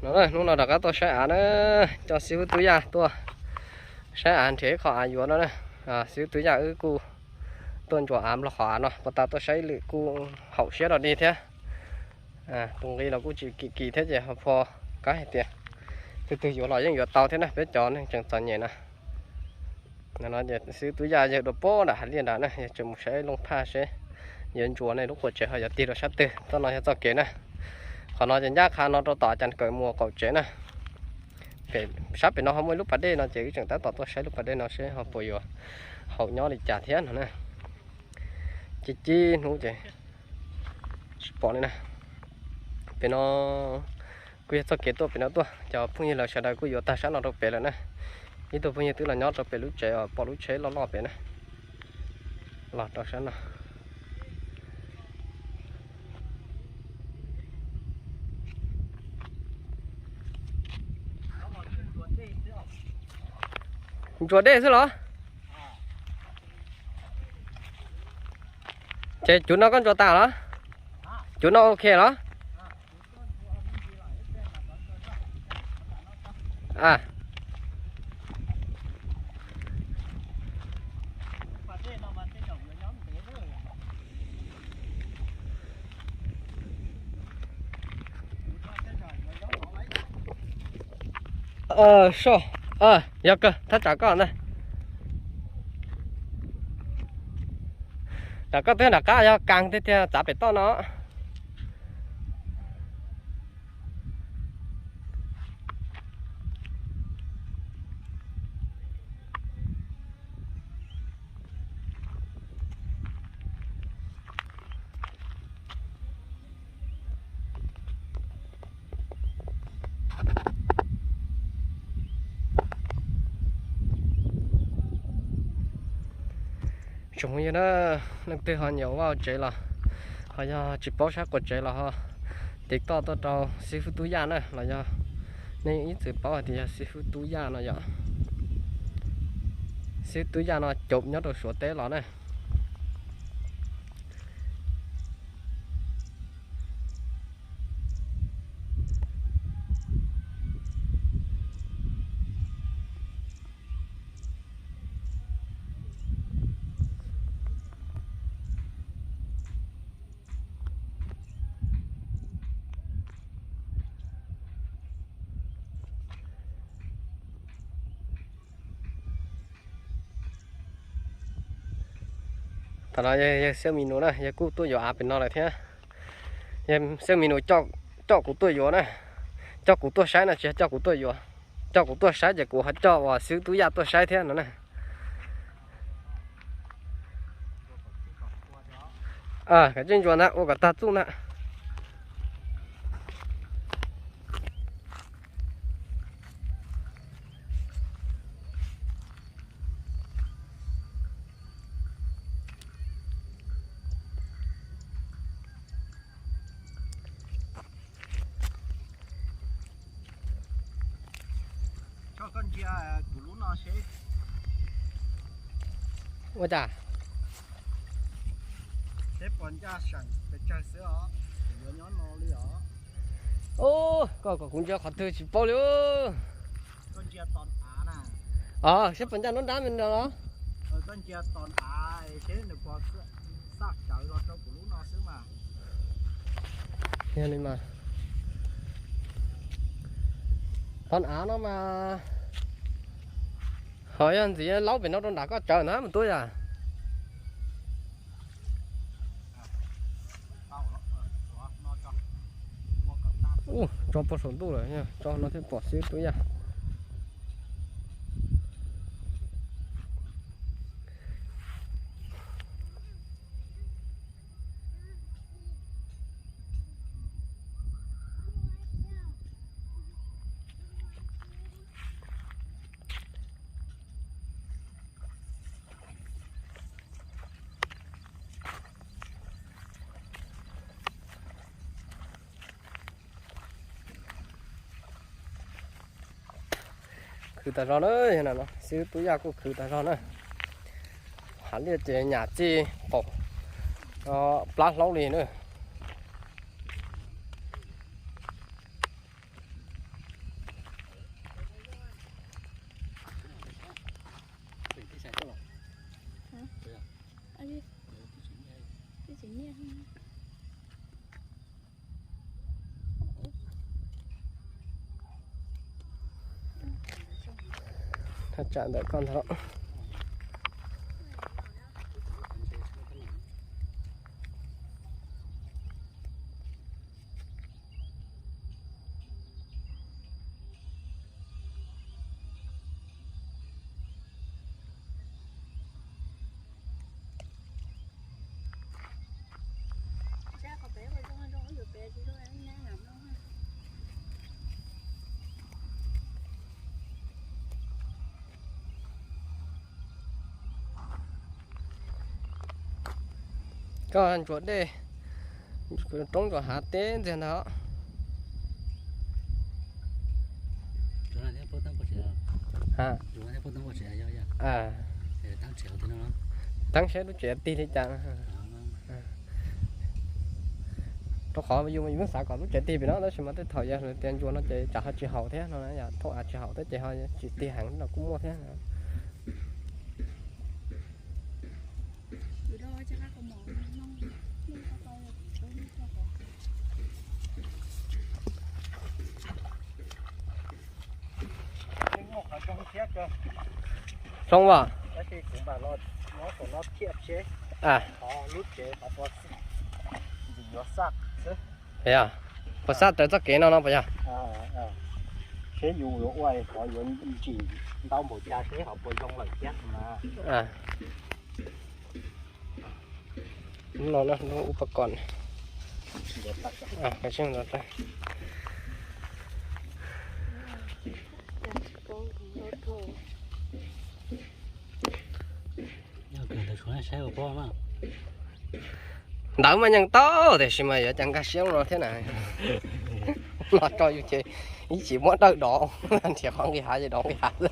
Hnub no rov qab tuaj saib av na, coj xib hwb Tub Yaj tuaj saib av nrhiav ib qho av yuav no na. Xib hwb Tub Yaj wb kuj tuaj ntsuas av nplog qhov av no, puag ta tuaj saib ib lwm kuj haum siab rau dig thiab. Tus nqi los kuj tsis kim kim thiab ces ho pho kab hais tias twg twg yuav los yeej yuav tau thiab na, peb cov neeg tseem txom nyem na. No ces xib hwb Tub Yaj yawg dua pem nram hav liaj nrad na, yog tseem mus saib looj phaj seb yuav ntsuas ne lub quas tsev ho yuav tig rau sab twg. Txoj no yog txoj kev na, qhov no ces ncaj qha no rau tom Cas Kawm mus qaum tsev na. Sab pem no ho muaj ib lub pas dej no ces wb tseem tab tom tuaj saib lub pas dej no seb ho puas yuav haum nyob li cas thiab no na. Ci ci hnub ces tsis pom li na. Pem no kuj yog txoj kev tuaj pem no tuaj, cov phooj ywg lawv sawv daws kuj yuav tag sab no rau pem lawm na. Ib tug phooj ywg twb los nyob rau pem lub tsev uas pom lub tsheb loj loj pem na, los rau sab no. Ntsuas dej xwb los? Ces cuv no koj ntsuas tas los? Cuv no ok los? Soj, yog kawg thaj tsam koj ntag. Nram koj twb nram qab yog kas tiag tiag txav pem toj no. Tsoom phooj ywg na, leej twg ho nyiam ua vaj ua tsev los ho yog tsis paub sab quas tsev los ho tiv toj tuaj rau xib fwb Tub Yaj na, los yog nej ib txwm paub hais tias yog xib fwb Tub Yaj no yom. Xib fwb Tub Yaj no caum nyob rau Suav teb los na. Thaum no yawg Xiauj Mis Nus na, yawg kuj tuaj yuav av pem no lawm thiab. Yawg Xiauj Mis Nus coj kuv tuaj yuav na, coj kuv tuaj saib no tsis yog coj kuv tuaj yuav, coj kuv tuaj saib ces kuv ho coj uas xib fwb Tub Yaj tuaj saib thiab no na. Kav tsij ntsuas ntag, ua kom tag txuj ntag. Ua cas? Koj kom kuv ntsia qhov twg tsis paub li. Os, seb puas ncaj nruab nrab me ntawd los? Yog li mas, ton av no mas ho yog ntxiv laub pem no rau nram koj tsawv na mus tuaj yam. Ub, tso puag saum ntuj lawm, tso no thiaj pom xib fwb Tub Yaj. Khwv tas zog na, xib fwb Tub Yaj kuj khwv tas zog na. Hav liaj ces nyam txij qaum plab hlaub li na. Tsam ntawm koj ntag. Koj ntsuas dej, roob ntsuas hav teb ntxiag ntag. Teeb saib lub tsev tig li cas. Rau qhov yus mas yus xav kom lub tsev tig pem no tab sis mas tej thaum yog tias ntsuas no ces tsam ho tsis haum thiab no, yog thauj av tsis haum thiab ces ho tsis tig heev los kuj muaj thiab. Zoo as. Puas xaj raws txoj kev no no puas yog? Seb yus yuav ua qhov yuav ntsim ntau npaum cas seb ho puas zoo lawm thiab. Lub no lub upas kom. Ntawd mas yeej tau tiam sis mas yuav cas nkag siab no thiab na. Los tso yus ces ib chim muab dawb dov nrhiav qhov nqis hav ces dov nqis hav xwb.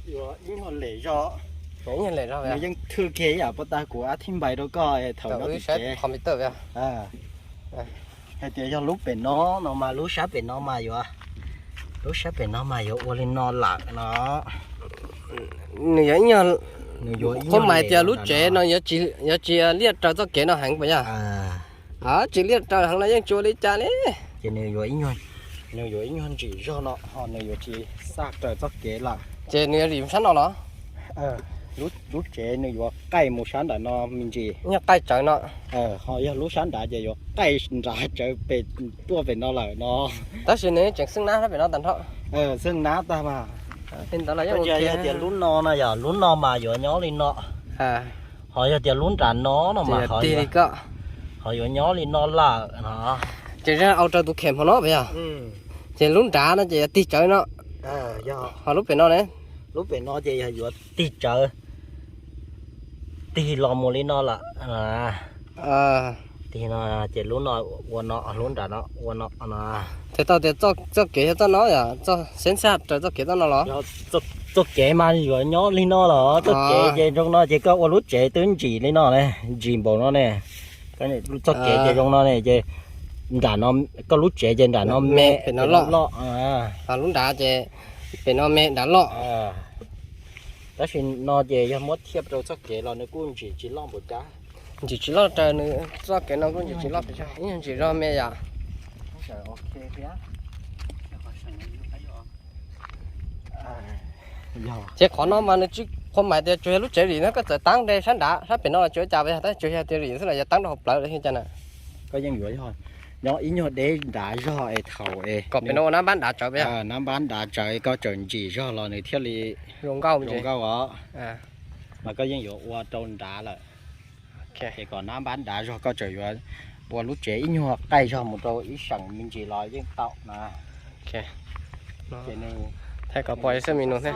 Ib nyuag lem zog, nws yeej thwj kiag ib yam puas tag kuv ab thib npais rau koj thaum nyob tim tsev. Hais tias yog lub pem no no mas lub sab pem no mas yuav, lub sab pem no mas yuav ua li no lawm no. Nws yuav ib nyuag, nws yuav ib nyuag, mas hais tias lub tsev no yuav tsis liaj raws txoj kev no heev puas yog? Tsis liaj raws heev no yeej tsis ua li cas li. Ces nws yuav ib nyuag, nws yuav ib nyuag ntsim zog no ho nws yuav tsis xaj raws txoj kev lawm. Ces nws yuav lim sab no los? Lub tsev nws yuav qaij mus sab nram no me ntsis. Nyuag qaij tsawv no. Ho yog lub sab nrad ces yuav qaij nrad tsawv pem tuaj pem no lawm no. Tab sis nws tseem xeeb nab sab pem no tag nrho. Xeeb nab tag mas. Yog tias lub no no yog lub no mas yuav nyob li no. Ho yog tias lub nram no no mas tig li koj, ho yuav nyob li no lawm no. Ces zaj au raws tus khem hmo no puas yog? Ces lub nrad no ces yuav tig tsawv no. Ho lub pem no ne? Lub pem no ces yog yuav tig tsawv, tig los mus li no lawm. Tig no ces lub no ua no, lub nrad no ua no no. Ces tau tias txoj kev yog txoj no yog txoj xeeb xaj raws txoj kev txoj no los? Txoj kev mas yuav nyob li no los, txoj kev ces zoo no ces koj ua lub tsev twb ntsim li no ne, ntsim npaum no ne. Txoj kev ces zoo no ne ces nram no, koj lub tsev ces nram no me, pem no loj. Lub nrad ces pem no me nrad loj. Tab sis no ces yog muab thiaj rau txoj kev los nws kuj ntsim tsis loj npaum cas. Ntsim tsis loj raws nws txoj kev no kuj ntsim tsis loj pes tsawg, ib nyuag ntsim zog me yom. Ces qhov no mas nws tsis qhuas mais tias tsuas yog lub tsev rim no koj txawm taab de sab nrad sab pem no los tsis ua cas puas yog, tab sis tsuas yog tias rim xwb los yog taab rau hauv plawv los yog cas na? Koj yeej yuav yog nyob ib nyuag deb nrad zog es thaum es kom pem no ua nab npab nrad tsawv puas yog? Nab npab nrad tsawv koj txawm ntsim zog los nws thiaj li zoo nkauj os. Mas koj yeej yuav ua rau nrad lawm. Ces kom nab npab nrad zog koj txawm yuav ua lub tsev ib nyuag qaij zog mus rau ib seem me ntsis los yeej tau na. Thaij kom pom xwb me nus thiab.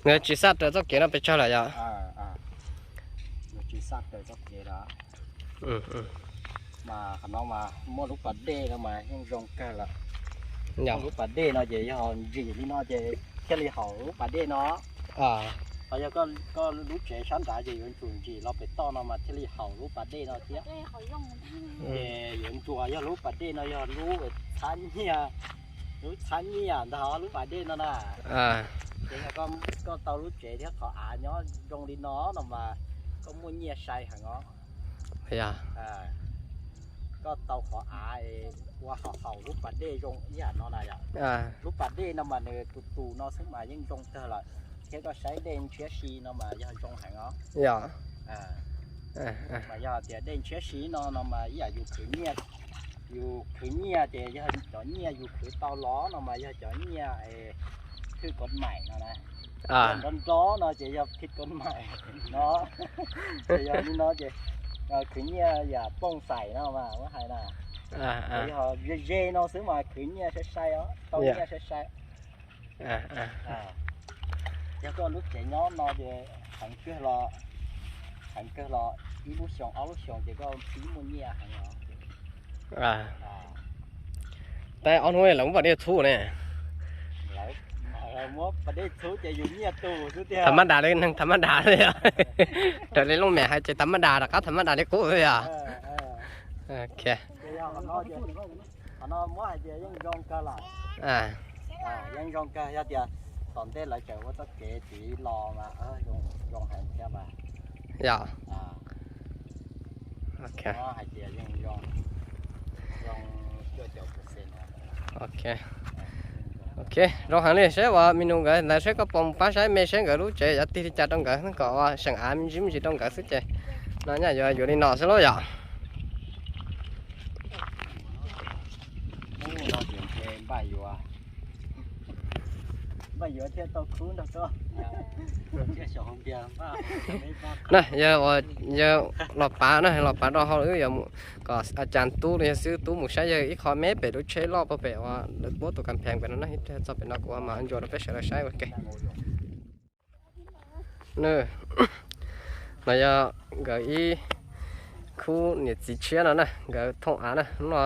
Nws tsis xaj raws txoj kev no pes tsawg lawm yom? Mas qhov no mas muaj lub pas dej no mas yeej zoo kawg lawm. Muaj lub pas dej no ces yog ntsim li no ces thiaj li haum lub pas dej no. Ho yog koj lub tsev sab nrad ces yuav tsum ntsim los pem toj no mas thiaj li haum lub pas dej no thiab. Ces yuav ntsuas yog lub pas dej no yog lub txhab nyiaj, lub txhab nyiaj ntag lub pas dej no na. Ces yog koj tau lub tsev thiab qhov av nyob zoo li no no mas koj muaj nyiaj sai heev os. Koj tau qhov av ua haum haum lub pas dej zoo ib yam no na yom. Lub pas dej no mas nws tus tus no xwb mas yeej zoo kawg lawm, thiab koj saib dej ntshiab si no mas yog zoo heev os. Yog, mas yog tias dej ntshiab si no no mas ib yam yus khwv nyiaj, yus khwv nyiaj ces yog cov nyiaj yus khwv tau los no mas yog cov nyiaj thwj kov maim no na. Nrov nrov no ces yog thwj kov maim no, ces yog li no ces khwv nyiaj yam pooj xais no mas muab hais na. Yog ze ze no xwb mas khwv nyiaj sai sai os, tau nyiaj sai sai. Yog koj lub tsev nyob no ces heev kawg los, heev kawg los ib lub xyoo ob lub xyoo ces koj pib muaj nyiaj heev os. Tab ob hnub lawv muab pas dej txhub ne. Tham mab das li neeg tham mab das li, raws li looj mem hais ces tham mab das rov qab tham mab das li qub yog. Yeej zoo kawg, yog tias tom ntej lawv tseem ua txoj kev txiv los mas zoo heev thiab mas. Yog. Hais tias yeej zoo, zoo cuaj caum percent. Ok, ok, zoo heev li. Seb uas me nus nkawd ntawd seb koj puas mus pab saib me seb nkawd lub tsev yuav tig li cas rau nkawd kom ua seem av me ntsis me ntsis rau nkawd xwb ces no nyaj yuav yuav li no xwb lauj yom. Na yog, yog los pav na, los pav rau hauv wb yuav mus kom a cas tub los yog xib hwb tub mus saib yawg ib qho me pem lub tsheb loj pem uas lawv puab tus kas phees pem no na, txog pem no kuv mam ntsuas rau peb sawv daws saib ua ke. No yog nkawd ib khub niam txiv tshiab no na, nkawd thooj av na, hnub no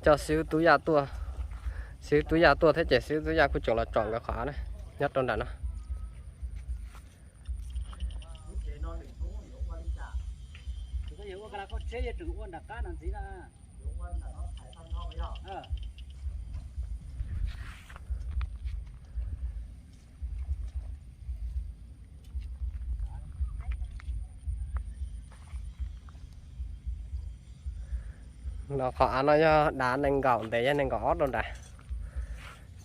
coj xib hwb tub yaj tuaj, xib hwb tub yaj tuaj thiab ces xib hwb tub yaj kuj tseem los tsom nkawd qhov av na, nyob rau nram no. No qhov av no yog dav nees nkaum ntev, yog nees nkaum ob rau nrad.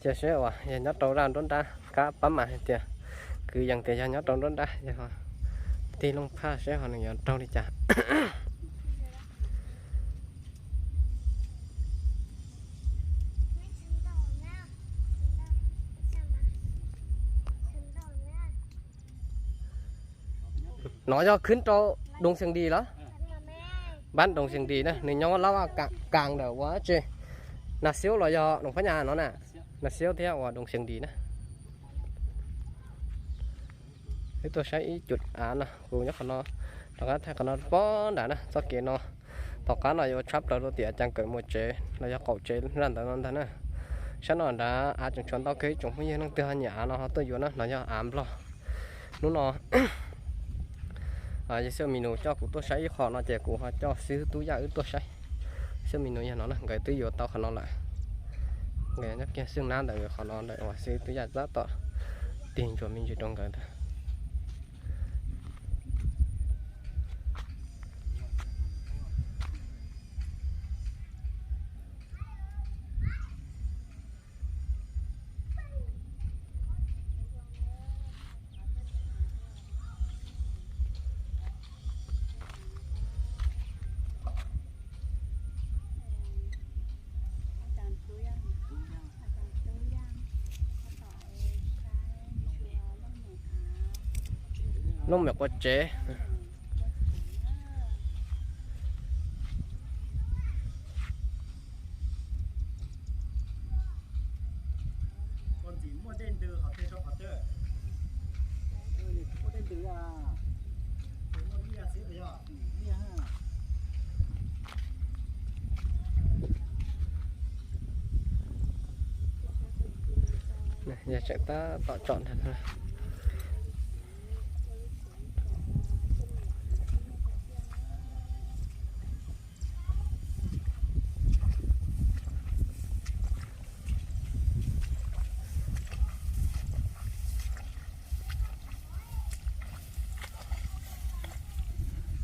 Cia seb uas yog nyob rau zaj nruab nrab, kab pab mas hais tias kwv yees tias yog nyob rau nruab nrab, yog tig looj phaj seb ho nws yuav raug li cas. No yog khwb rau Doo Xees Dis los? Npab Doo Xees Dis na, nws nyob lab vaj kaam ntawm ua tsi, Nas Xiab los yog Doo Phab Nyas no na, Nas Xiab thiab uas Doo Xees Dis na. Wb tuaj saib ib cum av no, kuv nyob qhov no, rov qab thaij qhov no poob nrad na, txoj kev no. Tom qab no yuav tshab plaws rau tim Caa Kawm Muas tsev los yog qaum tsev zaj ntawd no ntag na. Sab no nrad av tseem tshuav ntau kawg, ib tsoom phooj ywg leej twg ho nyiam av no ho tuaj yuav na, no yog av Nplog. Hnub no yog xib hwb Mis Nus coj kuv tuaj saib ib qho no ces kuv ho coj xib hwb Tub Yaj wb tuaj saib. Xib hwb Mis Nus yog no na, nkawd twb yuav tau qhov no lawm. Nkawd nyob kiag xwb nab ntawm nkawd qhov no ntawm uas xib hwb Tub Yaj tab tom tig ntsuas me ntsis rau nkawd ntag. Looj mem quav tsev. Yog tseem tab tom tsom ntag.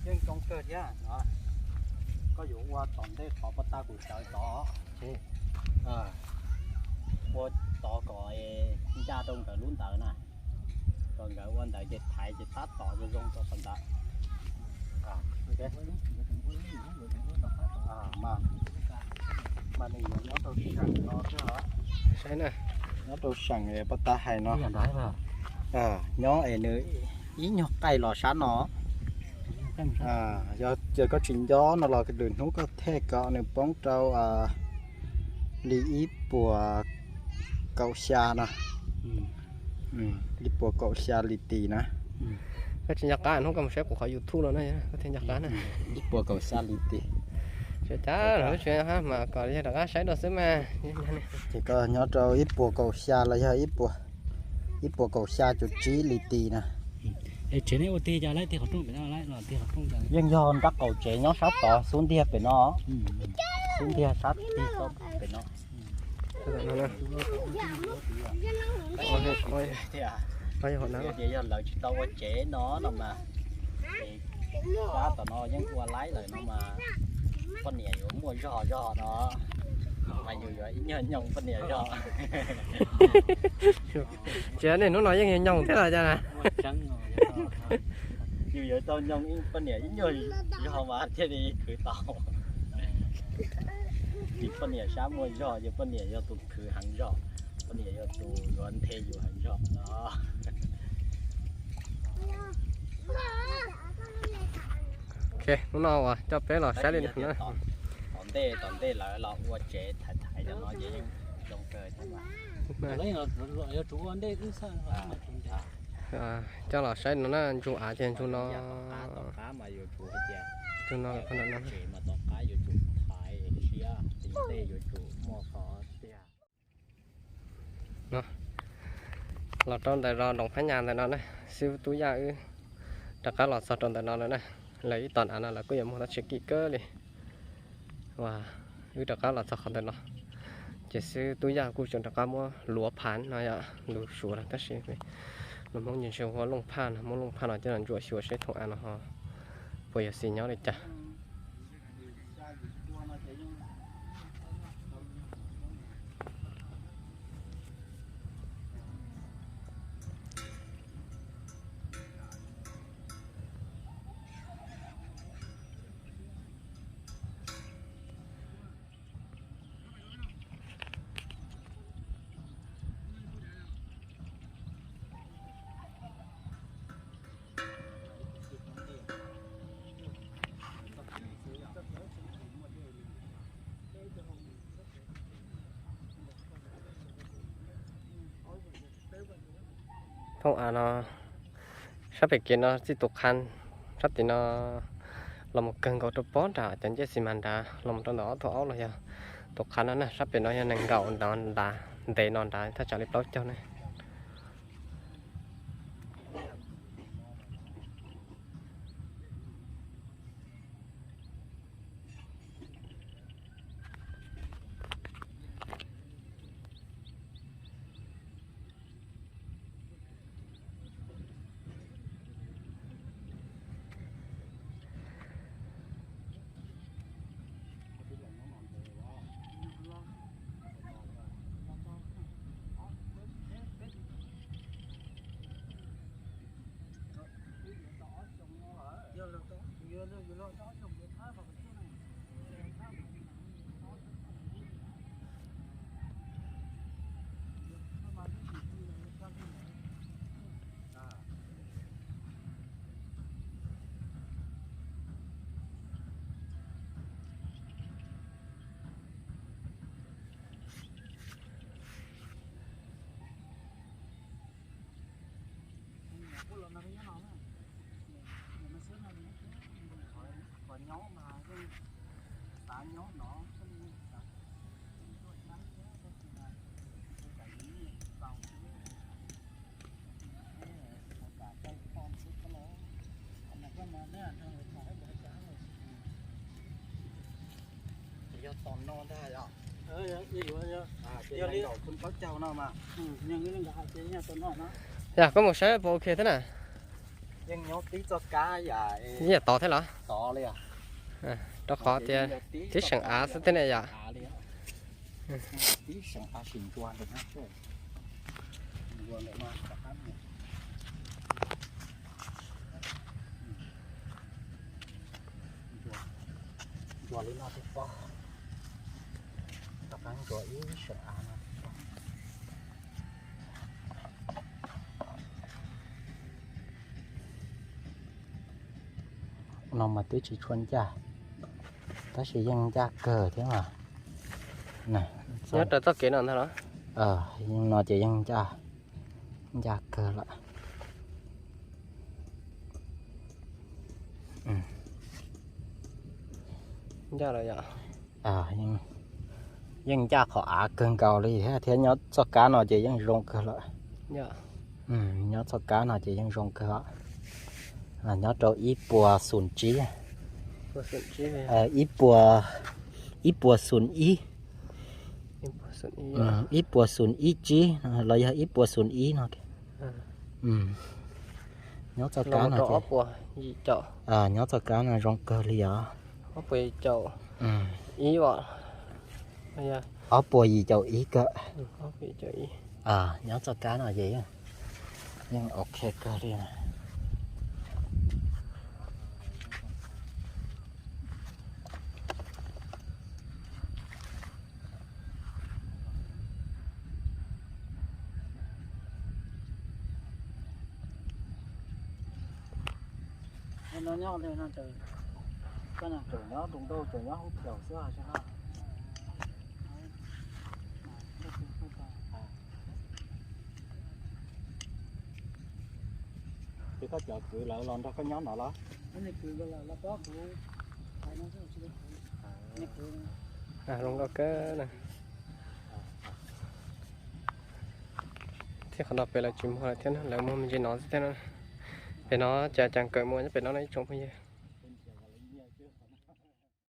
Yeej zoo kawg thiab no. Koj yuav ua tom ntej qhov pov tag kuv sawv tod, ua tod kom ncaj rau nkawd lub ntawd na, kom nkawd ua ntawd ces thaiv ces tab tom zoo zoo rau qhov ntawd. Mas nws yuav nyob rau seem no thiab. Saib na, nyob rau seem pov tag hais no, nyob es nws ib nyuag qaij los sab no. Yog tias koj tsis nco no los lwm hnub koj thej kom nws poob rau li ib puas kaum xya no. Ib puas kaum xya li tis na. Koj tsis nco qab hnub koj mus saib kuv qhov YouTube no na, koj thiaj nco qab na. Ib puas kaum xya li tis. Tsis cas, lub tsev mas kom yog rov qab saib dua xwb mas. Ces koj nyob rau ib puas kaum xya los yog ib puas kaum xya cuv tsib li tis na. Tsev nej ua tig cas laib tig qhov rooj pem no, tig qhov rooj cas? Yeej yog nrab qaum tsev nyob sab tod xub ntiag pem no. Xub ntiag sab tig pem no. Tias yog lawv tsis tau ua tsev no no mas, sab tom no yeej ua laib lawm no mas, poj niam yuav muaj zog zog no, mas yus yuav ib nyuag nyoog poj niam zog. Tsis, nej hnub no yeej nyoog thiab los cas na? Yus yuav tau nyoog poj niam ib nyuag zog mas thiaj li khwv tau. Vim poj niam sab muaj zog, yog poj niam yog tus khwv heev zog, poj niam yog tus yuav nthe yus heev zog no. Ok, hnub no uas coj peb los saib li no. Tom ntej, tom ntej lawv los ua tsev thaiv thaiv cov no ces yeej zoo kawg thiab. Coj los saib no na, ntsuag av ces ntsuag no. Ntsuag no, no. Los rau ntawm zos Nroos Phab Nyas ntawm no na, xib hwb Tub Yaj wb rov qab los txog rau ntawm no lawm na. Lawv ib tom av no lawv kuj yuav muag tau tsis kim kawg li. Uas wb rov qab los txog qhov ntawm no, ces xib hwb Tub Yaj kuj tseem rov qab muab luav phav no yom, lus Suav no tab sis lus Hmoob ces ntshe hu ua looj phaj no, muab looj phaj no coj los ntsuam xyuas seb thooj av no ho puas yuav xis nyob li cas. Thooj av no sab pem kev no txij tus qhav sab tim no los mus kawg nkaus rau pob nram cov ncej xis mas nrad los mus rau ntawm ob tug aub los yog tus qhav no na, sab pem no yog nees nkaum no nrad, ntev no nrad thaj tsam li plaub caug ne. Yog tom no ntag yom. Yog li plaub caug no mas. Yog koj mus saib puas ok thiab na? Yeej nyob tib txoj kab yam, yam tod thiab los? Tod li os. Rau qhov tias tib seem av xwb thiab ne yom. No mas twb tsis tshua ncaj, tab sis yeej ncaj kawg thiab mas. Nyob rau txoj kev no ntag los? No ces yeej ncaj, ncaj kawg lawm. Ncaj lawm yom. Yeej ncaj qhov av kawg nkaus li thiab, thiab nyob txoj kab no ces yeej zoo kawg lawm. Nyob txoj kab no ces yeej zoo kawg. Nyob rau ib puas xoom tsib, ib puas, ib puas xoom ib, ib puas xoom ib tsib los yog ib puas xoom ib no. Nyob txoj kab no ces, nyob txoj kab no zoo kawg li os. Ob puas yim caum ib kawg. Nyob txoj kab no ces yeej ok kawg li. Ces koj cov kwv lawv los nrog koj nyob no los? Zoo nkauj kawg na. Thiab qhov no pem lawv tsis muag lawm thiab, lawv muag me ntsis no xwb thiab na. Pem no cas cas kawm muag nyob pem no no ib tsoom phooj ywg.